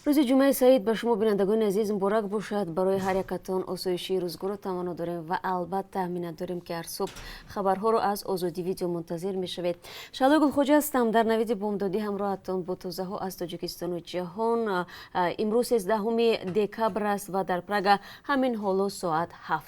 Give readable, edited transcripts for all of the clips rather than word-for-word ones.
Рӯзи Ҷумъаи саид ба шумо, бинандагони азиз, муборак бошад. Барои ҳар якатон осоиши рӯзгорро таманно дорем ва албатта миннатдорем, ки ҳар субҳ хабарҳоро аз Озодӣ Видео мунтазир мешавед. Шаҳлои Гулхоҷа ҳастам. Дар навиди бомдодӣ ҳамроҳатон бо тозаҳо аз Тоҷикистону ҷаҳон. Имрӯз 13 декабр аст ва дар Прага ҳамин ҳоло соат 7.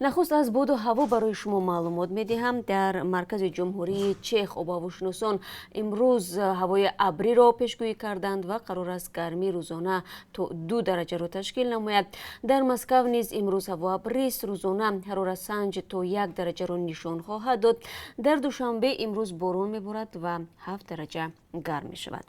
Нахуст аз боду ҳаво барои шумо маълумот медиҳам. Дар маркази Ҷумҳурии Чех обҳавошиносон имрӯз ҳавои абриро пешгӯӣ карданд ва қарор аст гармӣ рӯзона то 2 дараҷаро ташкил намояд. Дар Москав низ имрӯз ҳаво абрист, рӯзона ҳароратсанҷ то 1 дараҷаро нишон хоҳад дод. Дар Душанбе имрӯз борон меборад ва 7 дараҷа гарм мешавад.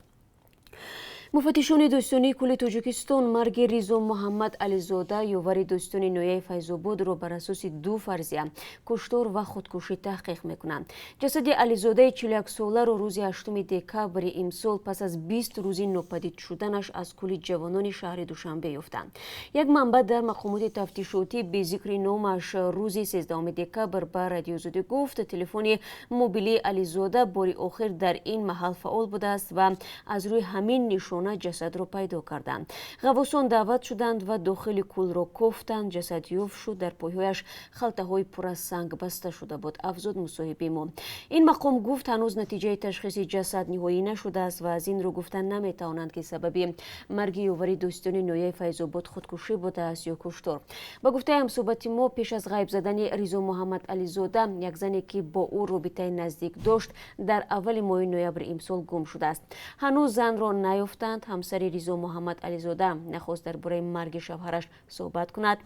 Муфаттишони додситонии кулли Тоҷикистон марги Ризо Муҳаммад Ализода, ёвари додситони ноҳияи Файзободро, бар асоси ду фарзия, куштор ва худкушӣ, таҳқиқ мекунанд. Ҷасади Ализодаи 41-соларо рӯзи 8 декабри имсол пас аз 20 рӯзи нопадид шуданаш аз кӯли Ҷавонони шаҳри Душанбе ёфтанд. Як манбаъ дар мақомоти тафтишотӣ бе зикри номаш рӯзи 13 декабр ба Радиои Озодӣ гуфт, телефони мобилии Ализода бори охир дар ин маҳал фаъол будааст ва аз рӯи ҳамин нишона ҷасадро пайдо карданд. Ғаввосон даъват шуданд ва дохили кӯлро кофтанд. Ҷасад ёфт шуд, дар пойҳояш халтаҳои пур аз санг баста шуда буд, афзуд мусоҳиби мо. Ин мақом гуфт, ҳанӯз натиҷаи ташхиси ҷасад ниҳоӣ нашудааст ва аз ин рӯ гуфта наметавонанд, ки сабаби марги ёвари додситони ноҳияи Файзобод худкушӣ будааст ё куштор. Ба гуфтаи ҳамсӯҳбати мо, пеш аз ғайб задани Ризо Муҳаммад Ализода як зане, ки бо ӯ робитаи наздик дошт, дар аввали моҳи ноябри имсол гум шудааст. Ҳанӯз занро наёфтанд. Ҳамсари Ризо Муҳаммад Ализода нахост дар бораи марги шавҳараш суҳбат кунад.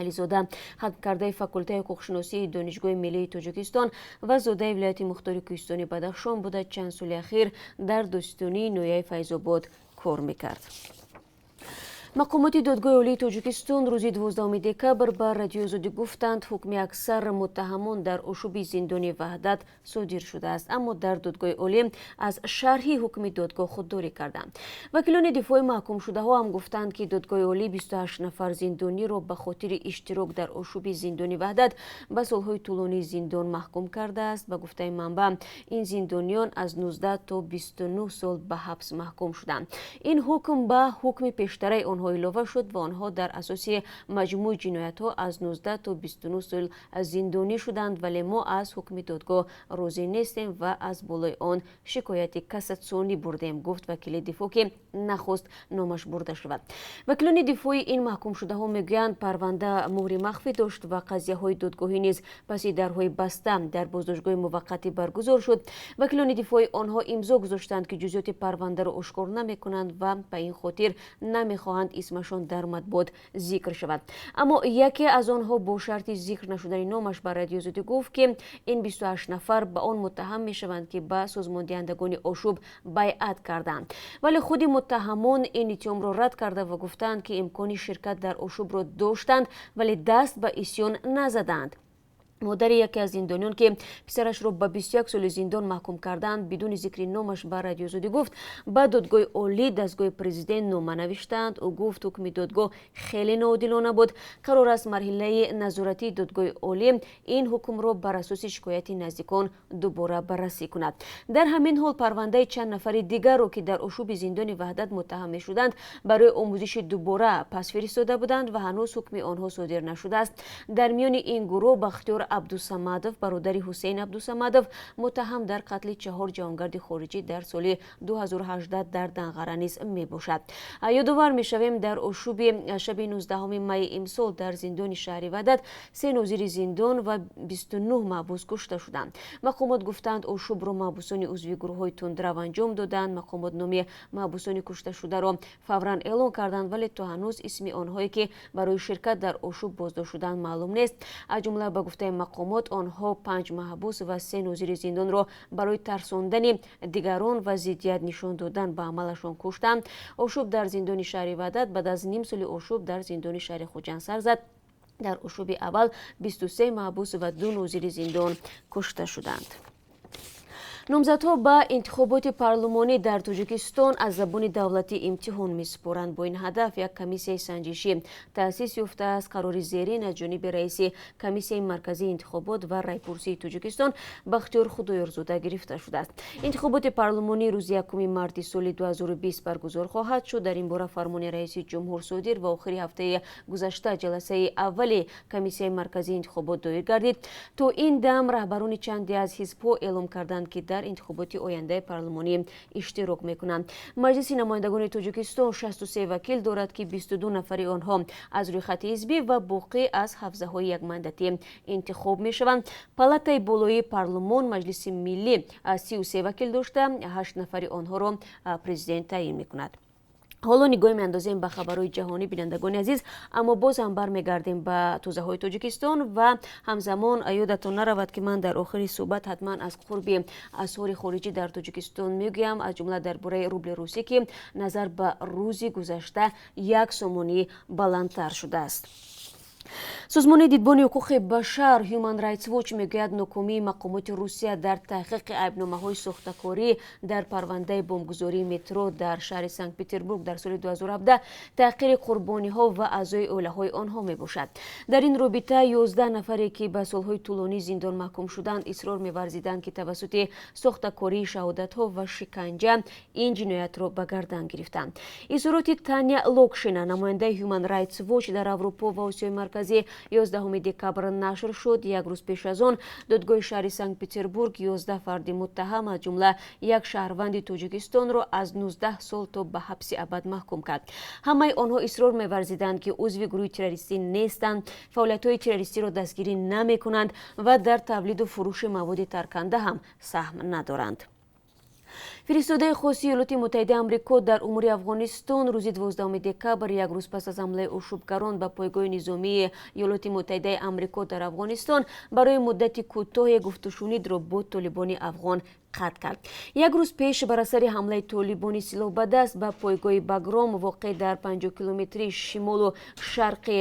Ализода хатмкардаи факултаи ҳуқуқшиносии Донишгоҳи миллии Тоҷикистон ва зодаи вилояти мухтори кӯҳистони Бадахшон буда, чанд соли ахир дар додситонии ноҳияи Файзобод кор мекард. Мақомоти Додгоҳи Олии Тоҷикистон рӯзи 12 декабр ба Радиои Озодӣ гуфтанд, ҳукми аксар муттаҳамон дар ошӯби зиндони Ваҳдат содир шудааст, аммо дар Додгоҳи Олӣ аз шарҳи ҳукми додгоҳ худдорӣ карданд. Вакилони дифои маҳкумшудаҳо ҳам гуфтанд, ки Додгоҳи Олӣ 28 нафар зиндониро ба хотири иштирок дар ошӯби зиндони Ваҳдат ба солҳои тӯлонии зиндон маҳкум кардааст. Ба гуфтаи манбаъ, ин зиндониён аз 19 то 29 сол ба ҳабс маҳкум шуданд. Ин ҳукм ба ҳукми пештараи онҳо илова шуд ва онҳо дар асоси маҷмӯи ҷиноятҳо аз 19 то 29 сол зиндонӣ шуданд, вале мо аз ҳукми додгоҳ розӣ нестем ва аз болои он шикояти кассатсионӣ бурдем, гуфт вакили дифоъ, ки нахост номаш бурда шавад. Вакилони дифои ин маҳкумшудаҳо мегӯянд, парванда муҳри махфӣ дошт ва қазияҳои додгоҳӣ низ паси дарҳои баста дар боздоштгоҳи муваққатӣ баргузор шуд. Вакилони дифои онҳо имзо гузоштанд, ки ҷузъиёти парвандаро ошкор намекунанд ва ба ин хотир намехоҳанд исмашон дар матбуот зикр шавад. Аммо яке аз онҳо бо шарти зикр нашудани номаш ба Радиои Озодӣ гуфт, ки ин 28 нафар ба он муттаҳам мешаванд, ки ба созмондиҳандагони ошӯб байъат карданд. Вале худи муттаҳамон ин иттиҳомро рад карда ва гуфтанд, ки имкони ширкат дар ошӯбро доштанд, вале даст ба исьён назаданд. Модари яке аз зиндониён, ки писарашро ба 21 соли зиндон маҳкум карданд, бидуни зикри номаш ба Радиои Озодӣ гуфт, ба Додгоҳи Олӣ, дастгоҳи президент нома навиштаанд. Ӯ гуфт, ҳукми додгоҳ хеле ноодилона буд. Қарор аст марҳилаи назоратии Додгоҳи Олӣ ин ҳукмро бар асоси шикояти наздикон дубора баррасӣ кунад. Дар ҳамин ҳол парвандаи чанд нафари дигарро, ки дар ошӯби зиндони Ваҳдат муттаҳам мешуданд, барои омӯзиши дубора пас фиристода буданд ва ҳанӯз ҳукми онҳо содир нашудааст. Дар миёни ин гурӯҳ Бахтиёр Абдусамадов, бародари Ҳусейн Абдусамадов, муттаҳам дар қатли чаҳор ҷавонгарди хориҷӣ дар соли 2018 дар Данғара, низ мебошад. Ёдовар мешавем, дар ошӯби шаби 19 майи имсол дар зиндони шаҳри Ваҳдат се нозири зиндон ва 29 маҳбус кушта шуданд. Мақомот гуфтанд, ошӯбро маҳбусони узви гурӯҳҳои тундрав анҷом доданд. Мақомот номи маҳбусони кушташударо фавран эълон карданд, вале то ҳанӯз исми онҳое, ки барои ширкат дар ошӯб боздошт шуданд, маълум нест. Аз ҷумла, ба гуфтаи мақомот, онҳо панҷ маҳбус ва се нозири зиндонро барои тарсондани дигарон ва зиддият нишон додан ба амалашон куштанд. Ошӯб дар зиндони шаҳри Ваҳдат баъд аз ним соли ошӯб дар зиндони шаҳри Хуҷанд сар зад. Дар ошӯби аввал 23 маҳбус ва ду нозири зиндон кушта шуданд. Номзадҳо ба интихоботи парлумонӣ дар Тоҷикистон аз забони давлатӣ имтиҳон месупоранд. Бо ин ҳадаф як комиссияи санҷишӣ таъсис ёфтааст. Қарори зерин аз ҷониби раиси Комиссияи марказии интихобот ва райпурсии Тоҷикистон Бахтиёр Худоёрзода гирифта шудааст. Интихоботи парлумонӣ рӯзи 1 марти соли 2020 баргузор хоҳад шуд. Дар ин бора фармони раиси ҷумҳур содир ва охири ҳафтаи гузашта ҷаласаи аввали Комиссияи марказии интихобот доир гардид. То ин дам раҳбарони чанде аз ҳизбҳо эълом карданд, ки дар интихоботи ояндаи парлумонӣ иштирок мекунанд. Маҷлиси намояндагони Тоҷикистон 63 вакил дорад, ки 22 нафари онҳо аз рӯйхати ҳизбӣ ва боқӣ аз ҳавзаҳои якмандатӣ интихоб мешаванд. Палатаи болоии парлумон, Маҷлиси миллӣ, 33 вакил дошта, 8 нафари онҳоро президент таъин мекунад. Ҳоло нигоҳ меандозем ба хабарҳои ҷаҳонӣ, бинандагони азиз, аммо боз ҳам бармегардем ба тозаҳои Тоҷикистон ва ҳамзамон ёдатон наравад, ки ман дар охири суҳбат ҳатман аз қурби асъори хориҷӣ дар Тоҷикистон мегӯям, аз ҷумла дар бораи рубли русӣ, ки назар ба рӯзи гузашта 1 сомонӣ баландтар шудааст. Созмони дидбони ҳуқуқи башар Human Rights Watch мегӯяд, нокомии мақомоти Русия дар таҳқиқи айбномаҳои сохтакорӣ дар парвандаи бомбгузории метро дар шаҳри Санкт Петербург дар соли 2017 таҳқири қурбониҳо ва аъзои оилаҳои онҳо мебошад. Дар ин робита 11 нафаре, ки ба солҳои тӯлонӣ зиндон маҳкум шуданд, исрор меварзиданд, ки тавассути сохтакории шаҳодатҳо ва шиканҷа ин ҷиноятро ба гардан гирифтанд. Изҳороти Таня Локшина, намояндаи Human Rights Watch дар Аврупо ва Осиёи Марказӣ, 11 декабр нашр шуд. Як рӯз пеш аз он додгоҳи шаҳри Санкт Петербург 11 фарди муттаҳам, аз ҷумла як шаҳрванди Тоҷикистонро, аз 19 сол то ба ҳабси абад маҳкум кард. Ҳамаи онҳо исрор меварзиданд, ки узви гурӯҳи террористӣ нестанд, фаъолиятҳои террористиро дастгирӣ намекунанд ва дар тавлиду фурӯши маводи тарканда ҳам саҳм надоранд. Фиристодаи хоси Иёлоти Муттаҳидаи Амрико дар умури Афғонистон рӯзи 12 декабр, як рӯз пас аз ҳамлаи ошӯбгарон ба пойгоҳи низомии Иёлоти Муттаҳидаи Амрико дар Афғонистон, барои муддати кӯтоҳе гуфтушунидро бо толибони афғон қатъ кард. Як рӯз пеш бар асари ҳамлаи толибони силоҳ ба даст ба пойгоҳи Багром, воқеъ дар 50 километри шимолу шарқи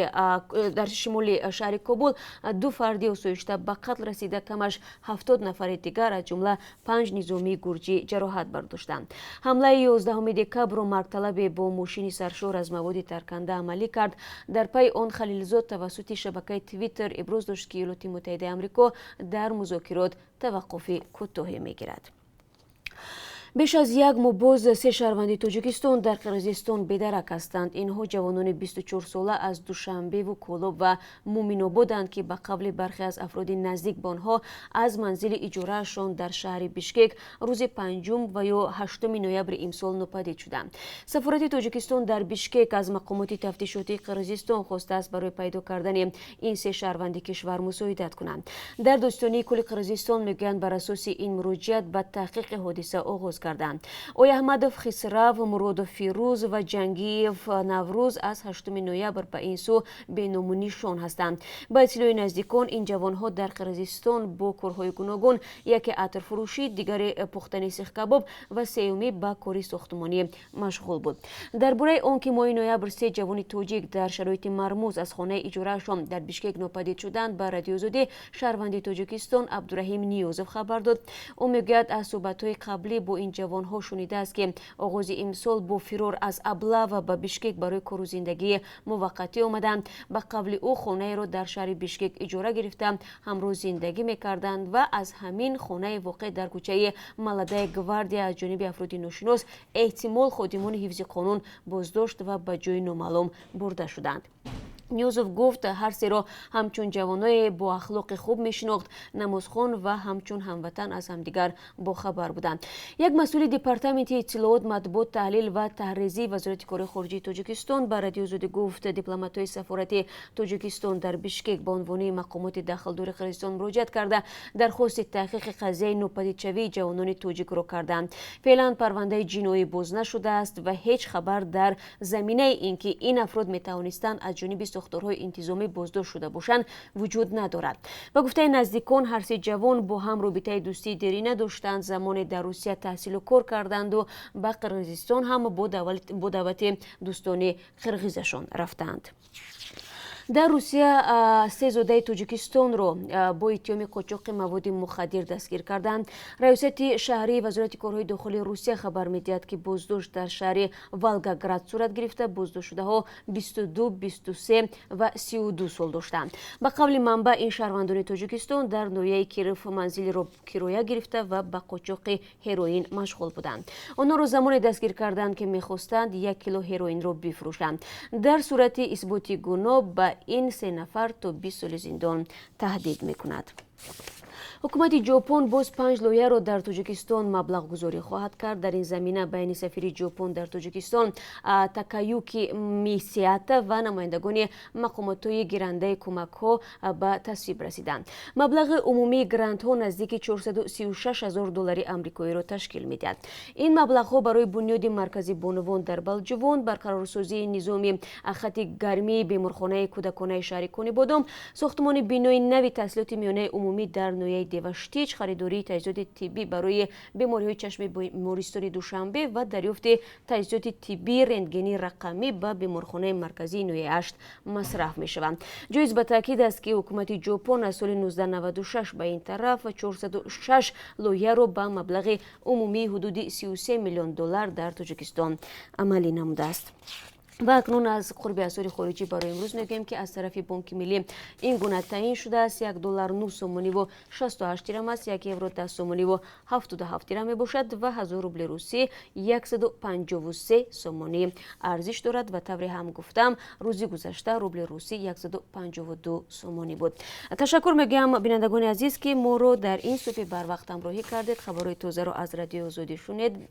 дар шимоли шаҳри Кобул, ду фарди осоишта ба қатл расида, камаш 70 нафари дигар, аз ҷумла панҷ низомии гурҷӣ, ҷароҳат бардоштанд. Ҳамлаи 11 декабрро маргталабе бо мошини саршор аз маводи тарканда амалӣ кард. Дар пайи он Халилзод тавассути шабакаи Твиттер иброз дошт, ки Иёлоти Муттаҳидаи Амрико дар музокирот таваққуфи кӯтоҳе мегирад. Беш аз як моҳ боз се шаҳрванди Тоҷикистон дар Қирғизистон бедарак ҳастанд. Инҳо ҷавонони 24сола аз Душанбеву Кӯлоб ва Муъминободанд, ки ба қавли бархе аз афроди наздик ба онҳо аз манзили иҷораашон дар шаҳри Бишкек рӯзи 5 ва ё 8 ноябри имсол нопадид шуданд. Сафорати Тоҷикистон дар Бишкек аз мақомоти тафтишотии Қирғизистон хостааст, барои пайдо кардани ин се шаҳрванди кишвар мусоидат кунанд. Дар Додситонии кулли Қирғизистон мегӯянд, бар асоси ин муроҷиат ба таҳқиқи ҳодиса оғоз карданд. Ояҳмадов Хисрав, Муродов Фирӯз ва Ҷангиев Наврӯз аз 8 ноябр ба ин сӯ беному нишон ҳастанд. Ба иттилои наздикон, ин ҷавонҳо дар Қирғизистон бо корҳои гуногун, яке атрфурӯшӣ, дигаре пухтани сихкабоб ва сеюмӣ ба кори сохтмонӣ машғул буд. Дар бораи он ки моҳи ноябр се ҷавони тоҷик дар шароити мармуз аз хонаи иҷораашон дар Бишкек нопадид шуданд, ба Радиои Озодӣ шаҳрванди Тоҷикистон Абдураҳим Ниёзов хабар дод. Ӯ мегӯяд, аз суҳбатҳои қаблӣ бо ин ҷавонҳо шунидааст, ки оғози имсол бо фирор аз облава ба Бишкек барои кору зиндагии муваққатӣ омаданд. Ба қавли ӯ, хонаеро дар шаҳри Бишкек иҷора гирифта, ҳамроҳ зиндагӣ мекарданд ва аз ҳамин хонаи воқеъ дар кӯчаи Молодая Гвардия аз ҷониби афроди ношинос, эҳтимол ходимони ҳифзи қонун, боздошт ва ба ҷои номаълум бурда шуданд. Ниёзов гуфт, ҳар серо ҳамчун ҷавоное бо ахлоқи хуб мешинохт, намозхон ва ҳамчун ҳамватан аз ҳамдигар бохабар буданд. Як масъули Департаменти иттилоот, матбуот, таҳлил ва таҳризии Вазорати корҳои хориҷии Тоҷикистон ба Радиои Озодӣ гуфт, дипломатҳои сафорати Тоҷикистон дар Бишкек ба унвони мақомоти дахлдори Қирғизистон муроҷиат карда, дархости таҳқиқи қазияи нопадидшавии ҷавонони тоҷикро карданд. Феълан парвандаи ҷиноӣ боз нашудааст ва ҳеҷ хабар дар заминаи ин ки ин афрод метавонистанд аз ҷониби сохторҳои интизомӣ боздошт шуда бошанд, вуҷуд надорад. Ба гуфтаи наздикон, ҳар се ҷавон бо ҳам робитаи дӯстии дерина доштанд, замоне дар Русия таҳсилу кор карданду ба Қирғизистон ҳам бо даъвати дӯстони қирғизашон рафтанд. Дар Русия се зодаи Тоҷикистонро бо иттиҳоми қочоқи маводи мухаддир дастгир карданд. Раёсати шаҳрии Вазорати корҳои дохилии Русия хабар медиҳад, ки боздошт дар шаҳри Волгоград сурат гирифта. Боздоштшудаҳо 22, 23 ва 32 сол доштанд. Ба қавли манбаъ, ин шаҳрвандони Тоҷикистон дар ноҳияи Киров манзилеро кироя гирифта ва ба қочоқи ҳероин машғул буданд. Онҳоро замоне дастгир карданд, ки мехостанд 1 кило ҳероинро бифурӯшанд. Дар сурати исботи гуноҳ ба ин се нафар то 20 соли зиндон таҳдид мекунад. Ҳукумати Ҷопон боз панҷ лоиҳаро дар Тоҷикистон маблағгузорӣ хоҳад кард. Дар ин замина байни сафири Ҷопон дар Тоҷикистон Такаюки Мисиата ва намояндагони мақомотҳои гирандаи кӯмакҳо ба тасвиб расиданд. Маблағи умумии грантҳо наздики 436 ҳазор доллари амрикоиро ташкил медиҳад. Ин маблағҳо барои бунёди маркази бонувон дар Балҷувон, барқарорсозии низоми хати гармии беморхонаи кӯдаконаи шаҳри Конибодом, сохтмони бинои нави таҳсилоти миёнаи умумӣ дар ноҳияи Деваштич, харидории таҷҳизоти тиббӣ барои бемориҳои чашми бемористони Душанбе ва дарёфти таҷҳизоти тиббии рентгении рақамӣ ба беморхонаи марказии ноҳияи Ҳашт масраф мешаванд. Ҷоиз ба таъкид аст, ки ҳукумати Ҷопон аз соли 1996 ба ин тараф 406 лоиҳаро ба маблағи умумии ҳудуди 33 миллион доллар дар Тоҷикистон амалӣ намудааст. Ва акнун аз қурби асъори хориҷӣ барои имрӯз мегӯем, ки аз тарафи Бонки Миллӣ ин гуна таъин шудааст: 1 доллар 9 сомониву 68 дирам аст, 1 евро 10 сомониву 77 дирам мебошад ва 1000 рубли русӣ 153 сомонӣ арзиш дорад. Ва тавре ҳам гуфтам, рӯзи гузашта рубли русӣ 152 сомонӣ буд. Ташаккур мегӯям, бинандагони азиз, ки моро дар ин субҳи барвақт ҳамроҳӣ кардед. Хабарҳои тозаро аз Радиои Озодӣ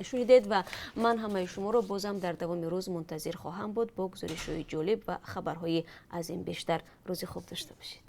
шунидед ва ман ҳамаи шуморо бозам дар давоми рӯз мунтазир хоҳам буд бо гузоришҳои ҷолиб ва хабарҳои аз ин бештар. Рӯзи хуб дошта бошед.